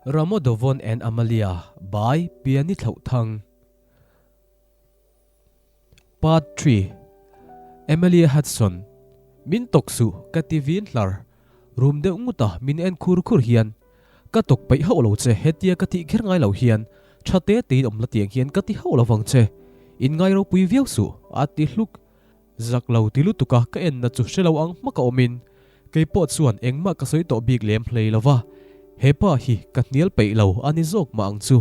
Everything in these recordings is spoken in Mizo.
Ramodovon and Amalia by Piani Thlauhthang Part 3 Amelia Hudson Min tawk suh ka ti vin hlar Rum deuh ngut a min en khur khur hian Ka tawk peih hauh lo che hetia ka tih kher ngai lo hian tha te tein awm la tiang hian ka ti hauh lovang che In ngai ropui viau suh a ti hluk Zak lo ti lutuk a ka enna chu hre lo ang hmak a awmin kei pawh chuan engmah ka sawi tawh bik lem hlei lo va, he pa hi ka hnial peih lo a ni zawk mah ang chu.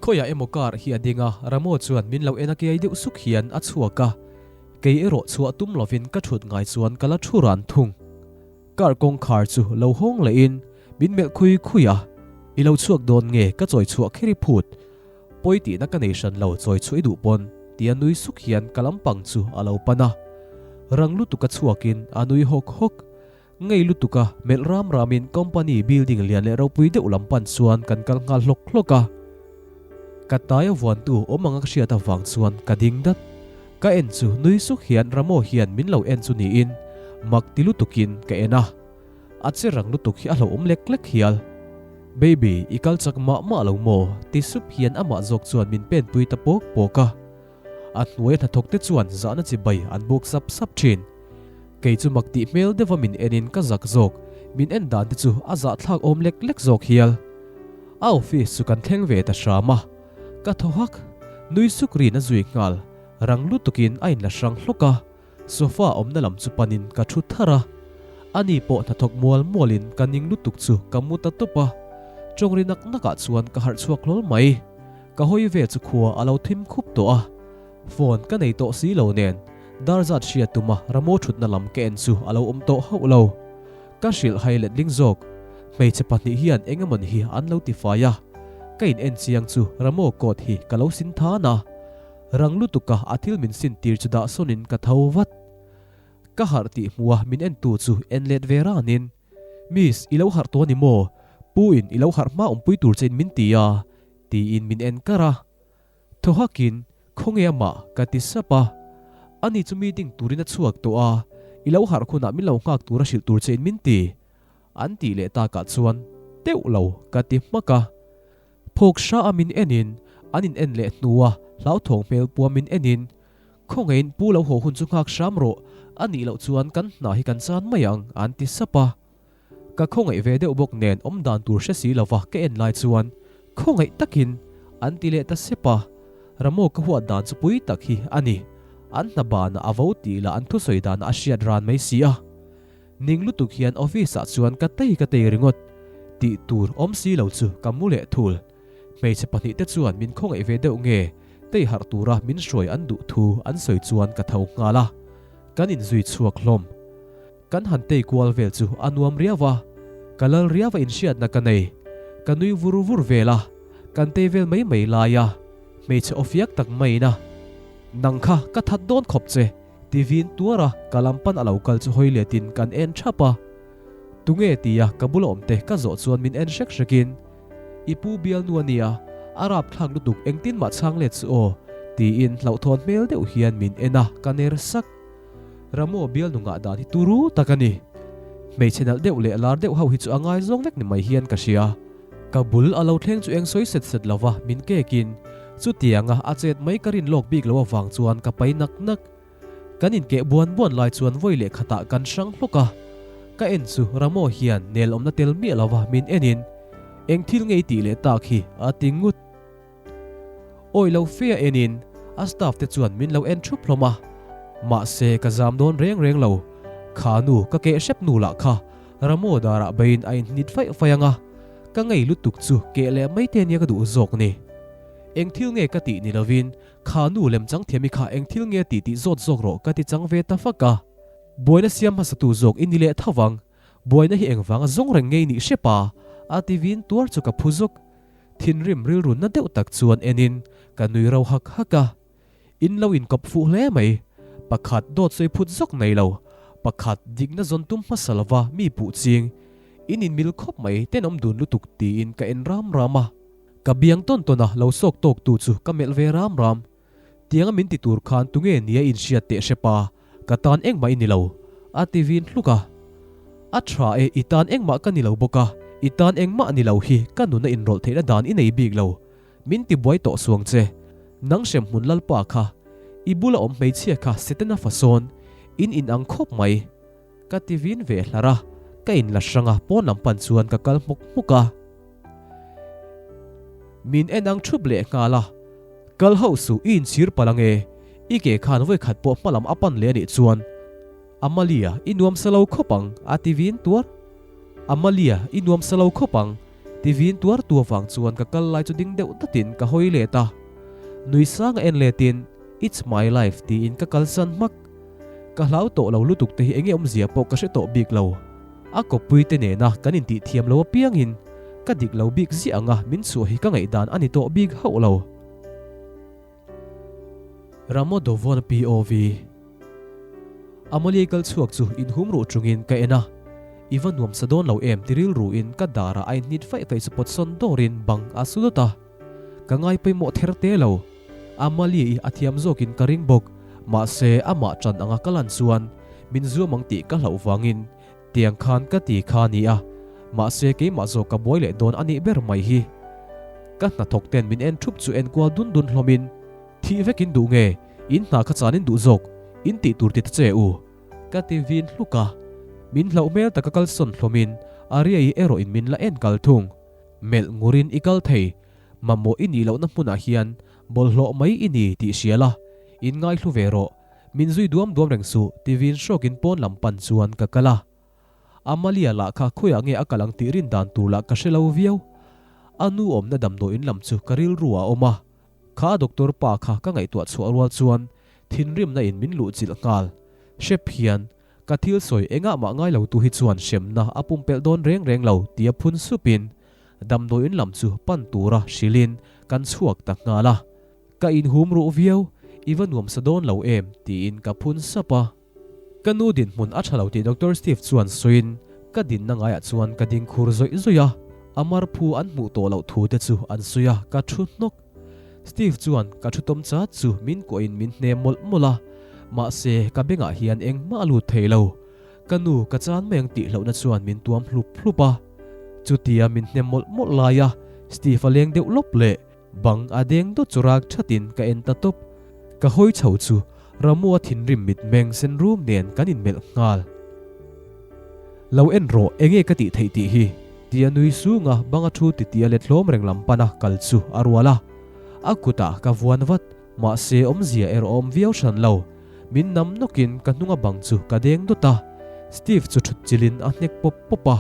Khawiah emaw car hi a ding a, Ramo chuan min lo en a kiai deuh suk hian a chhuak a, kei erawh chhuah tum lovin ka thut ngai chuan ka la thu ran thung. Car kawngkhar chu lo hawng lehin min melh khui khui a, I lo chhuak dawn nge ka chawi chhuah kher i phut? Pawi tihna ka nei hran lo chawi chhuah i duh pawn tia nui suk hian ka lampang chu a lo pan a. Rang lutuk a chhuakin a nui hawk hawk. Ngei lutuk a melh ram ramin company building lian leh ropui deuh lam pan chuan kan kal nghal hlawk hlawk a. Ka tai a vuantu awm anga ka hriat avang chuan ka ding dat. Ka en chu nui suk hian Ramo hian min lo en chu niin mak ti lutukin ka en a. A che rang lutuk hi a hlauhawm lek lek hial. Baby, i kal chak mah mah lo maw? ti sup hian amah zawk chuan min pen pui ta pawk pawk a. A hnuaia hnathawk te chuan zahna chi bai an buk sap sap thin. Kei chu mak tih hmel deuha min enin ka zak zawk, min en dan te chu a zahthlak awm lek lek zawk hial. A office chu kan thleng ve ta hram a, ka thaw hak. Nui suk rin a zui nghal, rang lutukin a inla hrang hlawk a. Sofa awmna lam chu panin ka thu thar a, ani pawh hnathawk mual mualin ka ning lutuk chu ka mu ta tawp a, tawngri nak nakah chuan ka harh chhuak hlawl mai. Ka hawi vel chu khua a lo thim khup tawh a, phone ka nei tawh si lo nen dar zat hria tuma Ramo thutna lam ka en chu a lo awm tawh hauh lo. Ka hrilh hai letling zawk, hmeichhe pahnih hian eng emawni hi an lo tifai a, ka in en chiang chu Ramo coat hi ka lo sin than a. Rang lutuk a a thil min sin tir chu dah sawn in ka tho vat. Ka harh tih hmu a min en tu chu en let ve ran in, Miss, i lo harh tawh a ni maw? Pu in i lo harh hma awmpui tur che in min ti a, tiin min en kar a. Thaw hak in, Khawnge amah? ka ti sap a. Ani chu meeting turin a chhuak tawh a, i lo harh hunah min lo nghak tur a hrilh tur che in min ti. An tih leh takah chuan, Teuh lo, ka ti hmak a. Phawk hra a min en in, an in en leh hnu a hlauthawng hmel pua min en in, Khawngaihin pu lo haw hun chu nghak hram rawh, a nih loh chuan kan hna hi kan chan mai ang, an ti sap a. Ka khawngaih ve deuh bawk nen awm dan tur hre si lova ka en lai chuan, Khawngaih takin, an ti leh ta sep a. Ramo ka huat dan chu pui tak hi a ni. An hna banah a vo tih lah an thusawi danah a hriat ran mai si a. Ning lutuk hian office ah chuan ka tei ka tei ringawt. Tih tur awm si lo chu ka mu leh thul. Hmeichhe pahnih te chuan min khawngaih ve deuh nge tei harh tura min hruai an duh thu an sawi chuan ka tho nghal a. Kan inzui chhuak hlawm. Kan han tei kual vel chu a nuam riau a, ka lal riau a inhriatna ka nei. Ka nui vur vur vel a, kan tei vel mai mai lai a, hmeichhe awfiak tak maiin a, Nang kha ka that dawn khawp che. Ti vin tuar a, ka lam pan a lo kal chu hawi letin kan en thap a. Tunge tia ka bula awm te ka zawh chuan min en hrek hrekin, I pu bialnu a nia, a rapthlak lutuk engtin mah chhang let chu aw, tiin hlauhthawn hmel deuh hian min en a, ka ner sak. Ramo bialnu ngah dan hi turu tak a ni. Hmeichhe nalh deuh leh lar deuh ho hi chu a ngaizawng vek ni mai hian ka hria. Ka bul a lo thleng chu eng sawi set set lova min kekin chutianga a chet mai ka rin lawk bik lo avang chuan ka pai nak nak. Kan inkeh buan buan lai chuan vawi leh khatah kan hrang hlawk a, ka en chu Ramo hian nel awmna tel miah lova min enin eng thil nge i tih leh tak hi a ti ngut. Awi lo fe a enin a staff te chuan min lo en thup hlawm a, mahse ka zam dawn reng reng lo, kha nu ka keh hrep nu lah kha Ramo darah beiin a inhnit faih faih ang a, ka ngei lutuk chu keh leh mai te nia ka duh zawk ni. Eng thil nge ka tih ni lovin kha nu lem chang thiam i kha eng thil nge tih tih zawt zawk rawh ka ti chang ve ta fak a. Buaina siam hmasatu zawk i ni leh tho vang, buaina hi engvanga zawng reng ngei nih hrep a, a ti vin tuar chu ka phu zuk. Thinrim rilru na deuh tak chuan enin ka nui ro hak hak a. In lo inkawp fuh hle mai. Pakhat dawt sawi phut zawk nei lo. Pakhat dikna zawn tum hmasa lova mi puh ching. In inmil khawp mai tenawm dun lutuk tiin ka en ram ram a. Ka biang tawn tawn a lo sawk tawk tu chu ka melh ve ram ram. Tianga min ti tur khan tunge nia inhriat teh hre pa, ka tan engmah i ni lo, a ti vin hluk a. A tha e, i tan engmah ka ni lo bawk a, I tan engmah ni lo hi ka nuna inrawlh theihna dan i nei bik lo. Min ti buai tawh suang che. Nang hremhmun lalpa kha, i bula awm hmeichhia kha Setana fa sawn, in inang khawp mai. Ka ti vin ve hlar a, ka inla hrang a, pawn lam pan chuan ka kal hmuk hmuk a. Min en ang thup leh nghal a, Kal hauh suh, i inchhir palh ange, i ke khan vawi khat pawh hma lam a pan leh a nih chuan Amalia, i nuam sa lo khawp ang, a ti vin tuar. Amalia, i nuam sa lo khawp ang, ti vin tuar tu avang chuan ka kal lai chu ding deuh datin ka hawi let a. Nui sang a en letin, It's my life tiin ka kalsan hmak. Ka hlau tawh lo lutuk te hi enge awmzia pawh ka hre tawh bik lo. A kawppui te nena kan intih thiam lo apiangin ka dik lo bik ziah anga min chhuah hi ka ngaihdan a ni tawh bik hauh lo. Ramo Dovon POV Amalie kal chhuak chu inhum ruh chungin ka en a, I va nuam sa dawn lo em ti rilruin ka darah a inhnit faih faih chu pawt sawn dawrin bang a su dawt a. Ka ngai pawimawh ther te lo. Amalie-i a thiam zawkin ka ring bawk. Mahse, amah ṭan anga ka lan chuan min zuam ang tih ka hlauh vangin tiang khan ka ti kha a ni a. Mahse, keimah zawk ka buai leh dawn a nih ber mai hi. Ka hnathawk ten min en ṭhup chu en kual dun dun hlawmin, Thih vekin duh nge? In hna kha chanin duh zawk? In tih tur ti ta che u. Ka ti vin hluk a. Min hlauh hmel taka kalsawn hlawmin Aria-i erawhin min la en kal thung. Melh ngurin i kal thei, mamawh i nih lohna hmunah hian bawlhhlawh mai i ni tih hria la, in ngaihlu ve rawh, min zui duam duam reng suh ti vin hrawkin pawn lam pan chuan ka kal a. Amalia lah kha khawiah nge a kal ang tih rin dan tur lah ka hre lo viau. A nu awmna damdawiin lam chu ka rilru ah a awm a, kha doctor pa kha ka ngaihtuah chhuah rual chuan thinrimna in min luhchilh nghal. Hrep hian Ka thil sawi engah mah ngai lo tu hi chuan hremna a pumpelh dawn reng reng lo tia phun supin damdawiin lam chu pan tura hrilhin kan chhuak ta nghal a. Ka inhum ruh viau, i va nuam sa dawn lo em tiin ka phun sap a. Ka nu dinhmun a tha lo tih Doctor Steve chuan sawiin ka dinna ngaiah chuan ka ding khur zawih zawih a, a marphu an hmuh tawh loh thu te chu an sawi a, ka thu hnawk. Steve chuan ka thu tawm chat chu min kuahin min hnem mawlh mawlh a, mahse ka bengah hian engmah a lut thei lo. Ka nu ka chan mai ang tih hlauhna chuan min tuam hlup hlup a. Chutia min hnem mawlh mawlh laia Steve a leng deuh lawp leh bang a deng dawt chu rak thatin ka en ta tawp. Ka hawi chho chu Ramua thinrim mitmeng sen rum nen kan inmelh nghal. Lo en rawh, enge ka tih theih tih hi? Tia nui sunga banga thu titia let hlawm reng lam pana kal chu a rual a. A kutah ka vuan vat, mahse awmzia erawh a awm viau hran lo. Min nam nawkin ka hnunga bang chu ka deng dawt a. Steve chu thut chilhin a hnek pawp pawp a.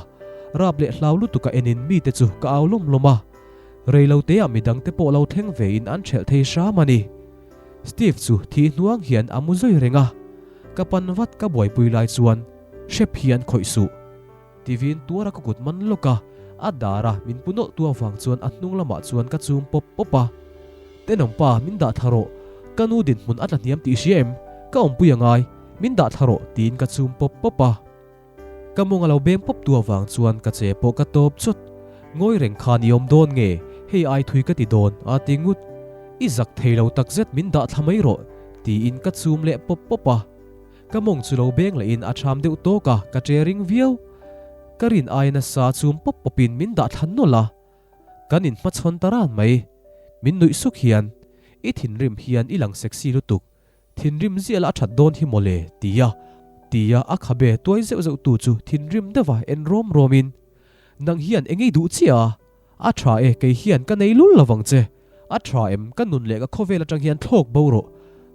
Rap leh hlau lutuka enin mite chu ka au lawm lawm a. Reiloteah midangte pawh lo thleng vein an ṭhelh thei hram a ni. Steve chu thi hnuang hian a mu zui reng a, ka pan vat ka buaipui lai chuan hrep hian khawih suh. Tivin tuara ka kut man lawk a, a dar a min pu nawlh tu avang chuan a hnung lamah chuan ka chum pawp pawp a. Tenawm pa min dah thla rawh, ka nu dinhmun a tla hniam tih hria em? Ka awmpui a ngai, min dah thla rawh tiin ka chum pawp pawp a. Ka mawng a lo beng pawp tu avang chuan ka che pawh ka tawp chawt. Ngawi reng khan i awm dawn nge, hei ai thui ka ti dawn a ti ngut. I zak thei lo takzet min dah thla mai rawh tiin ka chum leh pawp pawp a. Ka mawng chu lo beng lehin a ṭham deuh tawk a, ka ṭe ring viau. Ka rin aia nasa chum pawp pawpin min dah thla nawlh a. Kan inhmachhawn ta ran mai. Min nuih suk hian, I thinrim hian i lang sexy lutuk. Thinrim ziah la a that dawn hi mawle, tia tia a khabe tuai zeuh zeuh tu chu thinrim deuha en rawm rawmin, Nang hian eng ei duh chiah a? A tha e, kei hian ka nei lul lovang che. A tha em, ka nun leh ka khawvel atang hian thlawk bo rawh.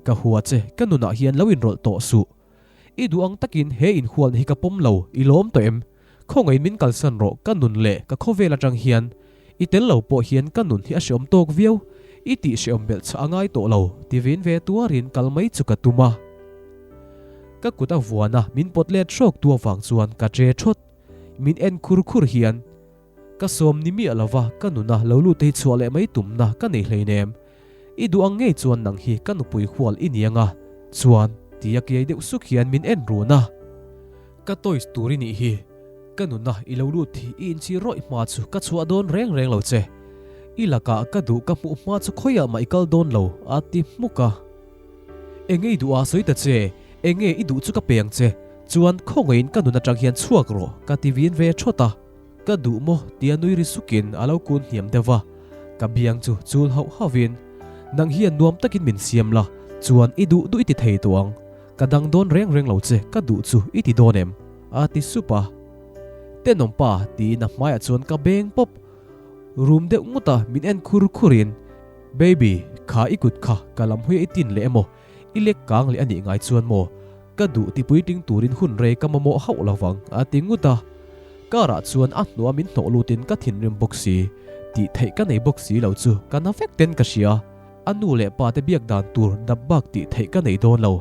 Ka hua che, ka nunah hian lo inrawlh tawh suh. I duh ang takin he inhualna hi ka pawm lo, i lawm tawh em? Khawngaih min kalsan rawh, ka nun leh ka khawvel atang hian i tel lo pawh hian ka nun hi a hreawm tawk viau, i tih hreawm belh chah a ngai tawh lo, ti vin ve tuarin kal mai chu ka tum a. Ka kut a vuan a, min pawt let hrawk tu avang chuan ka che thawt. Min en khur khur hian ka sawm ni miah lova ka nuna lo lut te hi chhuah leh mai tumna ka nei hleinem. I duh ang ngei chuan nang hi ka nupui hual i ni anga, chuan tia kiai deuh suk hian min en run a. Ka toys tur i nih hi, ka nuna i lo lut hi i inchhir rawih hma chu ka chhuah dawn reng reng lo che. I lakah ka duh ka hmuh hma chu khawiah mah i kal dawn lo, a ti hmuk a. Enge i duh a sawi ta che, enge i duh chu ka pe ang che, chuan khawngaihin ka nun atang hian chhuak rawh, ka ti vin ve thawt a. Ka duh maw tia nui ri sukin a lo kun hniam deuh va, ka biang chu chul hauh hauhin, Nang hian nuam takin min siam la, chuan i duh duh i ti thei tawh ang. Ka dang dawn reng reng lo che, ka duh chu i ti dawn em? a ti sup a. Tenawm pa tiin a hmaiah chuan ka beng pawp. Rum deuh ngawt a min en khur khurin, Baby, kha i kut kha ka lam hawi a i tin leh emaw, i lek kang leh a nih ngai chuan maw? Ka duh ti puitling turin hun rei ka mamawh hauh lo vang, a ti ngut a. Car ah chuan a hnuah min hnawh lutin ka thinrim bawk si, tih theih ka nei bawk si lo chu ka na vek ten ka hria. A nu leh pa te biak dan tur dap bak tih theih ka nei dawn lo.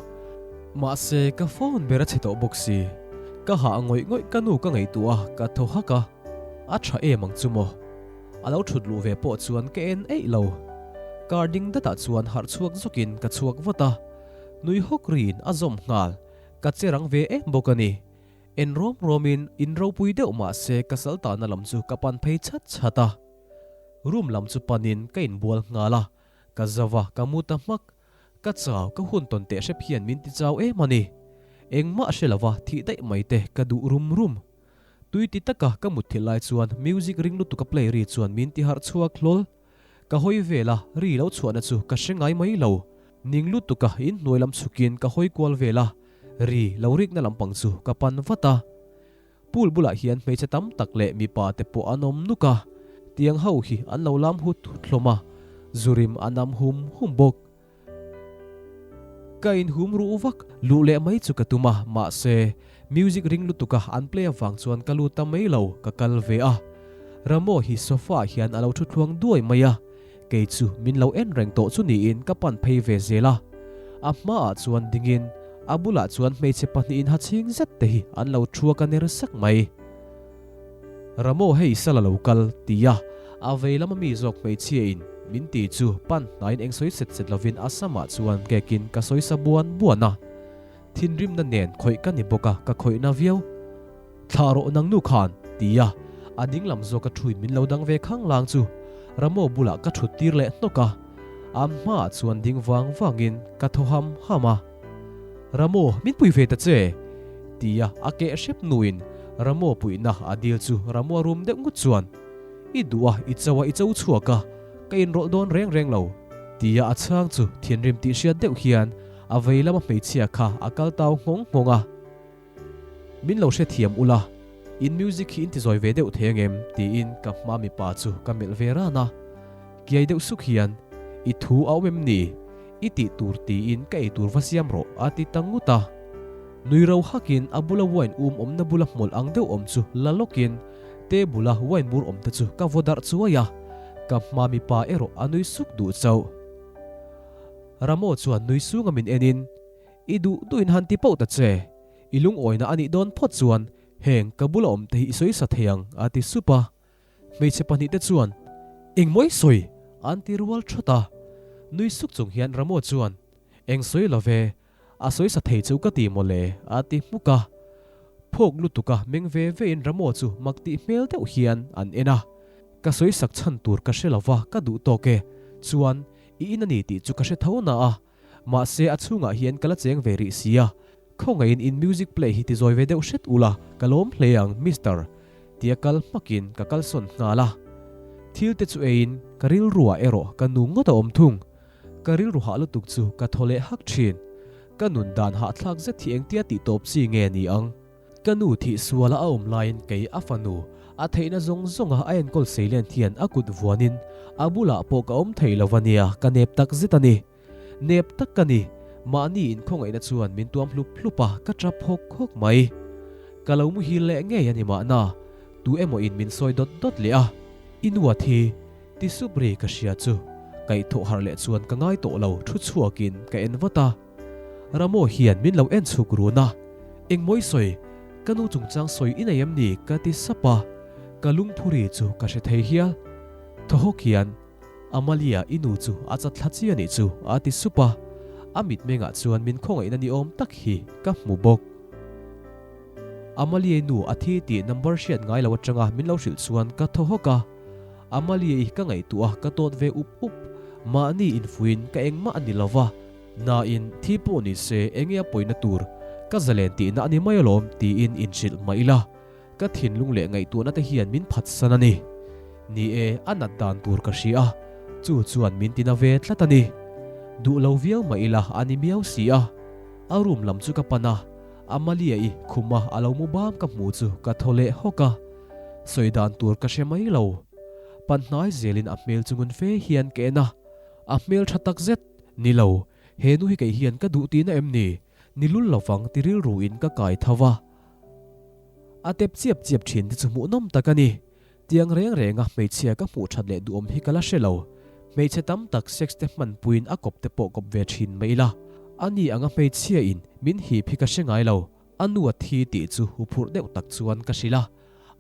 Mahse ka phone ber a chhe tawh bawk si. Ka hah ngawih ngawih ka nu ka ngaihtuah a, ka thaw hak a. A tha em ang chu maw? A lo thut luh ve pawh chuan ka en eih lo. Car ding datah chuan harh chhuak zawkin ka chhuak vat a. Nui hawk riin a zawm nghal. Ka che rang ve em bawk a ni. En rawm rawmin in ropui deuh mah se ka sal tahna lam chu ka pan phei chhat chhat a. Room lam chu panin ka inbual nghal a, ka zau a, ka mu ta hmak. Ka chau, ka hun tawn teh hrep hian min ti chau em a ni. Engmah hre lova thih daih mai te ka duh rum rum. Tui ti taka ka mutthilh lai chuan music ring lutuk a play ri chuan min ti harh chhuak hlawl. Ka hawi vel a, ri lo chhuahna chu ka hre ngai mai lo. Ning lutuk a inhnuai lam chhukin ka hawi kual vel a, ri lo rikna lampang chu ka pan vat a. Pool bulah hian hmeichhe tam tak leh mipa te pawh an awm nuk a, tiang ho hi an lo lam hut hut hlawm a, zu rim an am hum hum bawk. Ka inhum ruh vak, luh leh mai chu ka tum a, mahse, music ring lutuk a an play avang chuan ka lut ta mai lo, ka kal ve a. Ramo hi sofa ah hian a lo thu thluang duai mai a, kei chu min lo en reng tawh chu niin ka pan phei ve zel a. A hmaah chuan dingin a bulah chuan hmeichhe pahnihin ha chhing zet te hi an lo thu a ka ner sak mai. Ramo hei sal a lo kal, ti a, a vei lama mi zawk hmeichhia in min ti chu pan hnaiin eng sawi set set lovin a samah chuan kekin ka sawi sa buan buan a. Thinrimna nen khawih ka ni bawk a, ka khawihna viau. Thlah rawh nang nu khan, ti a, a ding lam zawk a thuin min lo dang ve khang lang chu Ramo bulah ka thut tir leh hnawk a, a hmaah chuan ding vang vangin ka thaw ham ham a. Ramo, min pui ve ta che! ti a a keh hrep nuin Ramo puihna a dil chu Ramo a rum deuh ngut chuan, I duh a, i cho a, i cho chhuak a, ka inrawlh dawn reng reng lo, ti a a chhang chu thinrim tih hriat deuh hian a vei lama hmeichhia kha a kal tau nghawng nghawng a. Min lo hrethiam ula, in music hi in ti zawi ve deuh thei angem? tiin ka hma mipa chu ka melh ve ran a. Kiai deuh suk hian, I thu a awm em ni? I tih tur tiin ka ei tur va siam rawh a ti ta ngut a. Nui ro hakin a bula wine um awmna bula hmawlh ang deuh awm chu la lawkin table a wine bur awm te chu ka vaw darh chuai a, ka hma mipa erawh a nui suk duh chauh. Ramo chuan nui sunga min enin, I duh duhin han ti poh ta che, i lungawina a nih dawn phawt chuan heng ka bula awm te hi i sawi sa thei ang a ti sup a. Hmeichhe pahnihte chuan, Engmaw i sawi? an ti rual thawt a. Nui suk chung hian Ramo chuan, Eng sawi lo ve, a sawi sa thei chu ka ti maw le a ti hmuk a. Phawk lutuka meng ve vein Ramo chu mak tih hmel deuh hian an en a. Ka sawi sak chhan tur ka hre lo va, ka duh tawk e. Chuan, i in a ni tih chu ka hre tho na a. Mahse a chhungah hian ka la cheng ve rih sia, khawngaihin in music play hi ti zawi ve deuh hret ula ka lawm hle ang Mister tia kal hmakin ka kalsawn nghal a. Thil te chu eiin ka rilruah erawh ka nu ngawt a awm thung. Ka rilru hah lutuk chu ka thaw leh hak thin. Ka nun dan hahthlak zet hi engtia tih tawp chi nge ni ang? Ka nu thih suala a awm laiin kei a fanu, a theihna zawng zawnga a enkawl seilen hian a kut vuanin a bulah pawh ka awm thei lo ania, ka nep tak zet a ni. Nep tak ka ni, mahni inkhawngaihna chuan min tuam hlup hlup a, ka tap hawk hawk mai. Ka lo muhil leh ngei a ni mahna, tu emaw in min sawi dawt dawt leh a, i nu a thi, ti sup ri ka hria chu kaihthawh harh leh chuan ka ngai tawh lo thu chhuakin ka en vat a. Ramo hian min lo en chhuk run a, Engmawi sawi, ka nu chungchang sawi i nei em ni? ka ti sap a, ka lungphuri chu ka hre thei hial. Thaw hawk hian, Amalia i nu chu a chat thla chi a nih chu a ti sup a, a mitmengah chuan min khawngaihna ni awm tak hi ka hmu bawk. Amalia i nu a thi tih number hriat ngai lo atanga min lo hrilh chuan ka thaw hawk a, Amalia i ka ngaihtuah a ka tawt ve up up, mahni infuiin ka engmah a ni lo va, Nain, thi pawh ni se enge a pawina tur, ka zalen tihna a ni mai alawm tiin inhrilh mah ila. Ka thinlung leh ngaihtuahna te hian min phatsan a ni. Ni e, a nat dan tur ka hria a, chu chuan min tina ve tlat a ni. Duh lo viau mah ila a ni miau si a. A room lam chu ka pan a, Amalia-i khuma a lo mu bam ka hmuh chu ka thaw leh hawk a. Sawi dan tur ka hre mai lo. Pan hnai zelin a hmel chu ngun fe hian ka en a, a hmel tha tak zet. Ni lo, he nu hi kei hian ka duh tihna em ni? Ni lul lovang ti rilruin ka kai tho va. A tep chiap chiap thin te chu hmuhnawm tak a ni. Tiang reng renga hmeichhia ka hmuh that leh duhawm hi ka la hre lo. Hmeichhe tam tak sex te hmanpuiin a kawp te pawh kawp ve thin mai ila. A ni anga hmeichhia in min hip hi ka hre ngai lo. A nu a thi tih chu huphurh deuh tak chuan ka hrilh a.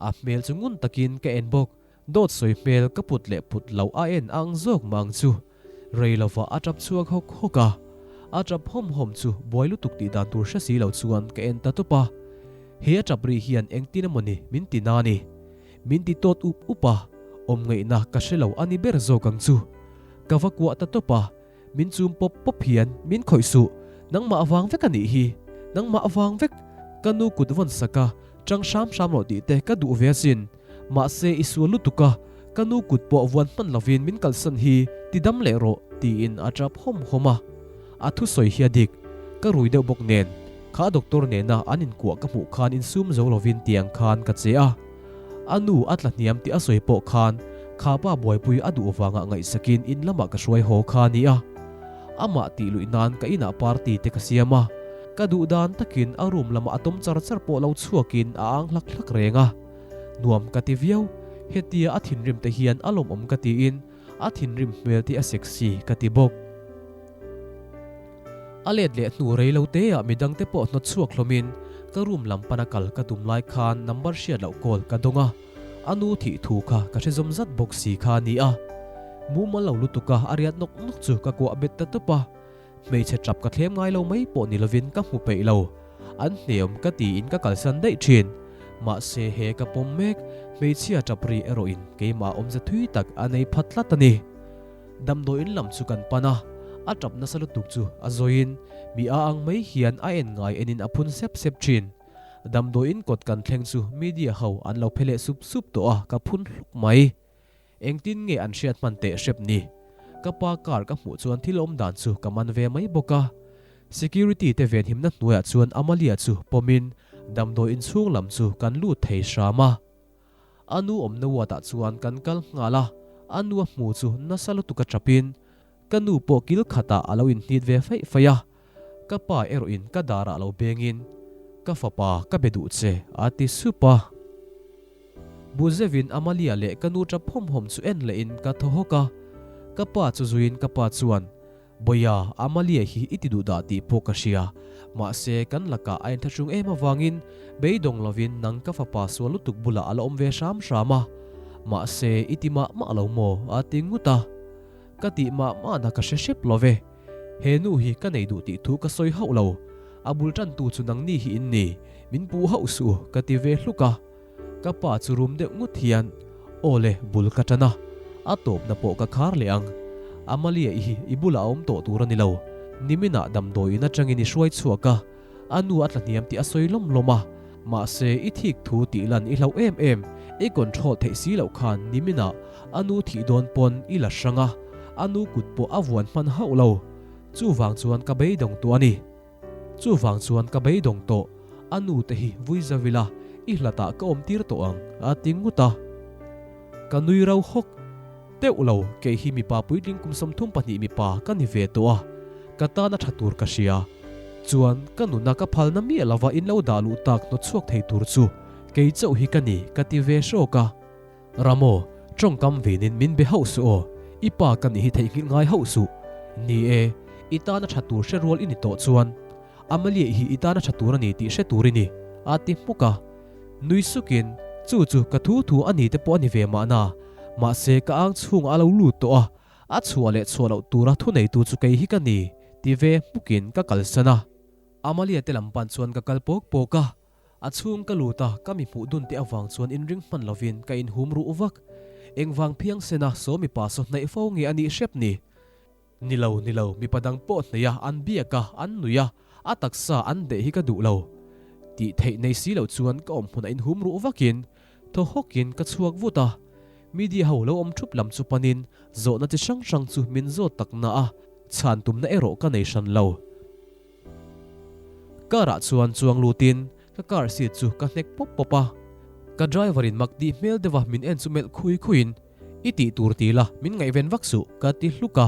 A hmel chu ngun takin ka en bawk. Dawt sawi hmel ka put leh put lo a en ang zawk mah ang chu. Rei lova a tap chhuak hawk hawk a, a tap hawm hawm chu buai lutuk tih dan tur hre si lo chuan ka en ta tawp a. He a tap ri hian engtin emawni min ti na ni. Min ti tawt up up a, awm ngaihna ka hre lo a ni ber zawk ang chu. Ka va kuah ta tawp a, min chum pawp pawp hian min khawih suh, nangmah avang vek a nih hi, nangmah avang vek, ka nu kut vawn sak a, tang hram hram rawh tih te ka duh ve asin. Mahse i sual lutuk a, ka nu kut pawh vuan hman lovin min kalsan hi ti dam leh rawh tiin a tap hawm hawm a. A thusawi hi a dik, ka rui deuh bawk nen, kha doctor nena an inkuah ka hmuh khan insum zo lovin tiang khan ka che a. A nu a tla hniam tih a sawi pawh khan kha pa buaipui a duh vangah ngaihsakin in lamah ka hruai haw kha a ni a. Amah tih luih nan ka inah party te ka siam a, ka duh dan takin a room lamah a tawm char char pawh lo chhuakin a ang hlak hlak reng a. Nuam ka ti viau, hetia a thinrim te hian a lawmawm ka tiin a thinrim hmel te a sexy ka ti bawk. A let leh hnu rei lo te ah midang te pawh hnawt chhuak hlawmin ka room lam pana kal ka tum lai khan number hriat loh call ka dawng a, a nu thih thu kha ka hre zawm zat bawk si kha a ni a. Mumal lo lutuk a a riat nawk nawk chu ka kuah bet ta tawp a. Hmeichhe tap ka thlem ngai lo mai pawh ni lovin ka hmu peih lo. An hneawm ka tiin ka kalsan daih thin. Mahse he ka pawm mek, hmeichhia tap ri erawhin keimah awmze thui tak a nei phat tlat a ni. Damdawiin lam chu kan pan a, a tap nasa lutuk chu a zawiin mi a ang mai hian a en ngai enin a phun sep sep thin. Damdawiin kawt kan thleng chu media ho an lo phe leh sup sup tawh a, ka phun hluk mai. Engtin nge an hriat hman teh hrep ni? Ka pa car ka hmuh chuan thil awm dan chu ka man ve mai bawk a. Security te venhimna hnuaiah chuan Amalia chu pawmin damdawi inchhung lam chu kan lut thei hram a. A nu awmna ward ah chuan kan kal nghal a, a nu a hmu chu nasa lutuk a tapin ka nu pawh kil khatah a lo inhnit ve faih faih a. Ka pa erawhin ka darah lo bengin, Ka fapa, ka be duh che, a ti sup a. Bu zevin Amalia leh ka nu tap hawm hawm chu en lehin ka thaw hawk a. Ka pa chu zuiin ka pa chuan, Bawia, Amalia hi i ti duh dah tih pawh ka hria. Mahse, kan lakah a inthlahrung em avangin beidawng lovin nang ka fapa sual lutuk bulah a la awm ve hram hram a. Mahse, i ti mah mah lo maw? a ti ngut a. Ka tih mah mahna ka hre hrep lo ve. He nu hi ka nei duh tih thu ka sawi hauh lo. A bul tantu chu nangni hi in ni. Min puh hauh suh ka ti ve hluk a. Ka pa chu rum deuh ngut hian, Aw le, bul ka tan a. A tawpna pawh ka khar leh ang. Amalia i hi i bulah a awm tawh tur a ni lo. Niminah damdawiin atangin i hruai chhuak a. A nu a tla hniam tih a sawi lawm lawm a. Mahse, i thik thu tih lan i hlauh em em. I control theih si loh khan niminah a nu thih dawn pawn i la hrang a. A nu kut pawh a vuan hman hauh lo. Chuvang chuan ka beidawng tawh a ni. Chuvang chuan ka beidawng tawh, a nu te hi vui zau ila, i hlatah ka awm tir tawh ang, a ti ngut a. Ka nui rau hawk teuh lo, kei hi mipa puitling kum 32 mipa ka ni ve tawh a, ka tana tha tur ka hria. Chuan ka nuna ka phalna miah lova in lo dah luh tak hnawt chhuak thei tur chu kei chauh hi ka ni ka ti ve hrawk a. Ramo, tawngkam vinin min be hauh suh aw, i pa ka nih hi theihnghilh ngai hauh suh. Ni e, i tana tha tur hre rual i ni tawh chuan Amalia hi i tana tha tur a ni tih hre tur i ni, a ti hmuk a. Nui sukin, Chu chu ka thu thu a ni te pawh a ni ve mahna, mahse ka ang chhungah a lo lut tawh a, a chhuah leh chhuah loh tura thuneitu chu kei hi ka ni, ti ve hmukin ka kalsan a. Amalia te lam pan chuan ka kal pawk pawk a. A chhung ka lut a, ka mi hmuh dun te avang chuan inring hman lovin ka inhum ruh vak. Engvang phiang sena saw mipa saw hnaih fo nge a nih hrep ni? Ni lo, ni lo, mipa dang pawh hnaih a, an biak a, an nuih a, a taksa an deh hi ka duh lo. Tih theih nei si lo chuan ka awm hmunah inhum ruh vakin thaw hawkin ka chhuak vut a. Media ho lo awm thup lam chu panin zawhna chi hrang hrang chu min zawt tak na a, chhan tumna erawh ka nei hran lo. Car ah chuan chuang lutin ka car seat chu ka hnek pawp pawp a. Ka driver in mak tih hmel deuha min en chu melh khui khuiin I tih tur ti la, min ngaihven vak suh, ka ti hluk a.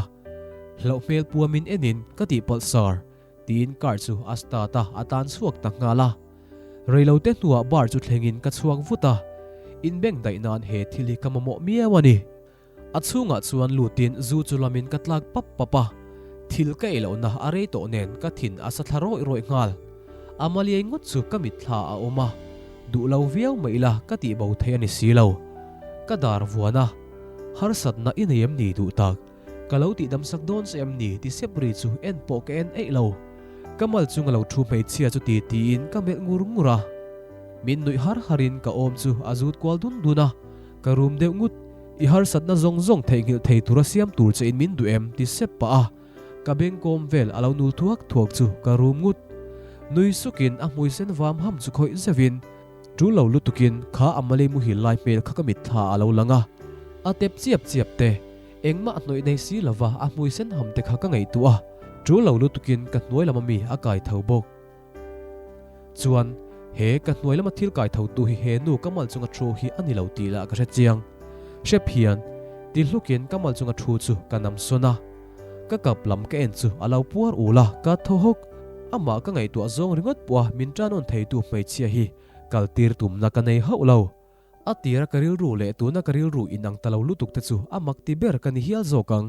Hlauh hmel pua min enin ka tihpalh sar, tiin car chu a start a, a tan chhuak ta nghal a. Reilote hnuah bar chu thlengin ka chhuak vut a, inbeng daih nan he thil hi ka mamawh miau a ni. A chhungah chuan lutin zu chu lamin ka tlak pap pap a, thil ka ei lohna a rei tawh nen ka thin a sa thla rawih rawih nghal. Amaliai ngawt chu ka mitthla a awm a, duh lo viau mai ila ka tih bo thei a ni si lo. Ka dar vuan a, harsatna i nei em ni duh tak? Ka lo tih damsak dawn che em ni ti sep ri chu en pawh ka en eih lo. Ka mal chunga lo thu hmeichhia chu ti tiin ka melh ngur ngur a. Min nuih har harin ka awm chu a zut kual dun dun a, ka rum deuh ngut. I harsatna zawng zawng theihnghilh thei tura siam tur che in min duh em ti sep pah a. Ka bengkawm vel a lo nul thuak thuak chu ka rum ngut. Nui sukin a hmui sen vam ham chu khawih zeuhin, tul lo lutukin kha a Malay muhil lai hmel kha ka mitthla a lo lang a. A tep chiap chiap te, engmah hnawih nei si lova a hmui sen ham te kha ka ngaihtuah a, tul lo lutukin ka hnuai lama mi a kai tho bawk. Chuan, he ka hnuai lama thil kai tho tu hi he nu ka mal chunga thu hi a ni lo tih lah ka hre chiang. Hrep hian, ti hlukin ka mal chunga thu chu ka nam sawn a. Ka kap lam ka en chu a lo puar ul a, ka thaw hawk. Amah ka ngaihtuah zawng ringawt pawh a min tan awn theitu hmeichhia hi kal tir tumna ka nei hauh lo. A tira ka rilru leh tuna ka rilru inang ta lo lutuk te chu a mak ti ber ka ni hial zawk ang.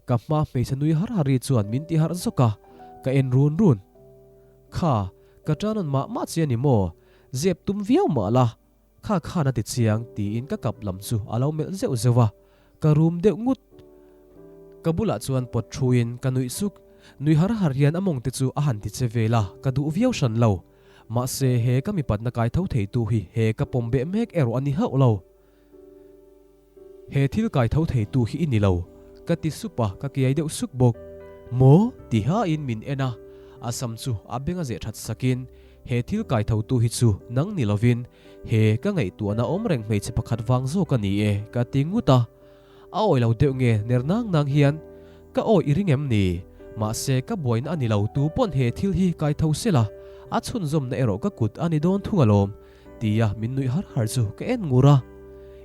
Ka hma hmeichhe nui har har ri chuan min ti harh zawk a, ka en run run. Kha, ka tan awn mah mah che a ni maw? Zep tum viau mah la, kha khan a ti chiang tiin ka kap lam chu a lo melh zeuh zeuh a, ka rum deuh ngut. Ka bulah chuan pawt thuin ka nuih suk, nui har har hian a mawng te chu a han ti che vel a, ka duh viau hran lo. Mahse he ka mipatna kai tho theitu hi he ka pawm beh mek erawh a ni hauh lo. He thil kai tho theitu hi i ni lo, ka ti sup a, ka kiai deuh suk bawk. Maw? ti hain min en a, a sam chu a beng a zeh that sakin, He thil kai thotu hi chu nang ni lovin he ka ngaihtuahna awm reng hmeichhe pakhat vang zawk a ni e, ka ti ngut a. A awi lo deuh nge ner nang nang hian, Ka awi i ring em ni? Mahse ka buaina a ni lo, tu pawn he thil hi kai tho sela, a chhunzawmna erawh ka kut a ni dawn thung alawm, Tia min nuih har har chu ka en ngur a.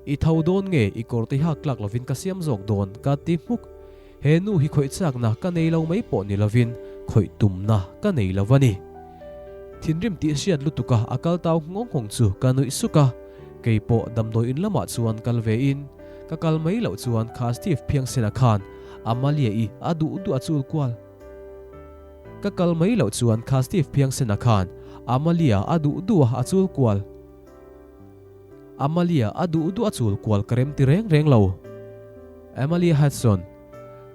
I tho dawn nge i kawr te hak tlak lovin ka siam zawk dawn ka ti hmuk. He nu hi khawih chakna ka nei lo mai pawh ni lovin khawih tumna ka nei lo a ni. Thinrim tih hriat lutuk a a kal tau nghawng nghawng chu ka nuih suk a. Kei pawh damdawi in lamah chuan kal ve in ka kal mai loh chuan kha Steve phiangsena khan Amalia-i a duh duh a chul kual. Ka kal mai loh chuan kha Steve phiangsena khan Amalia a duh duh a a chul kual. Amalia a duh duh a chul kual ka rem ti reng reng lo. Amalia Hudson,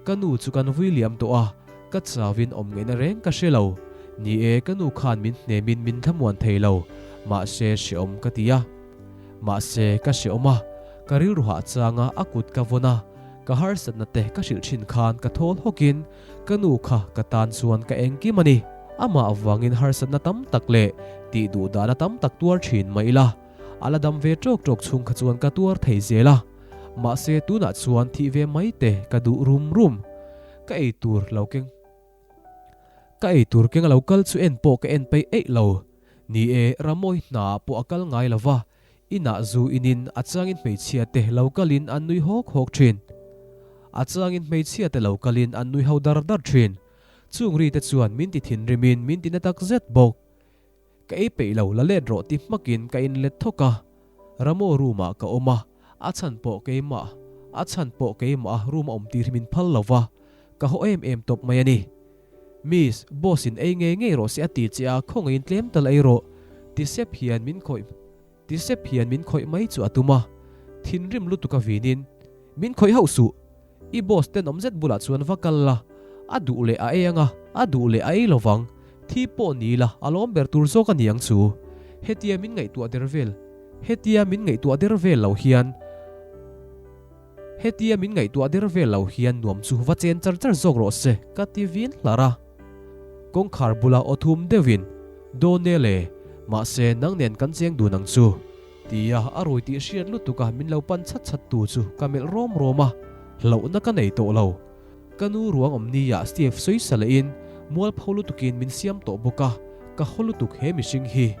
Ka nu chu kan vui liam tawh a, ka chauin awm ngaihna reng ka hre lo. Ni e, ka nu khan min hnemin min thlamuan thei lo, mahse hreawm ka ti a. Mahse ka hreawm a, ka rilru hah changa a kut ka vawn a, ka harsatna te ka hrilh thin khan ka thawl hawkin Ka nu kha ka tan chuan ka engkim a ni. Amah avangin harsatna tam tak leh tih duh dahna tam tak tuar thin mah ila, a la dam ve tawk tawk chhung kha chuan ka tuar thei zel a. Mahse tunah chuan thih ve mai te ka duh rum rum. Ka ei tur lo keng Ka ei tur keng a lo kal chu en pawh ka en peih eih lo. Ni e, Ramawi hna ah pawh a kal ngai lo va, Inah zu inin a changin hmeichhia te lo kalin an nui hawk hawk thin. A changin hmeichhia te lo kalin an nui ho dar dar thin. Chung ri te chuan min ti thinrimin min ti na tak zet bawk. Ka ei peih lo la let rawh ti hmakin ka in let thawk a. Ramo room ah ka awm a, a chhan pawh keimah a chhan pawh keimah a room a awm tir hi min phal lo va, ka haw em em tawp mai a ni. Miss, boss in ei ngei ngei rawh se a ti che a, khawngaihin tlem tal ei rawh. Ti sep hian min khawih ti sep hian min khawih mai chu a tum a. Thinrim lutuk a vinin, Min khawih hauh suh. I boss tenawm zet bulah chuan va kal la, a duh leh a ei anga, a duh leh a ei lovang. Thi pawh ni la, a lawm ber tur zawk a ni ang chu. Hetia min ngaihtuah der vel hetia min ngaihtuah der vel lo hian, Hetia min ngaihtuah der vel lo hian nuam chu va chen char char zawk rawh se, ka ti vin hlar a. Kawngkhar bula aw thum deuhin, Donele, Mahse, nang nen kan cheng dun ang chu. Tia a rui tih hriat lutuk a min lo pan chhat chhat tu chu ka melh rawm rawm a, hlauhna ka nei tawh lo. Ka nu ruang awm nia Steve sawi sa lehin mualpho lutukin min siam tawh bawk a, ka haw lutuk he mihring hi.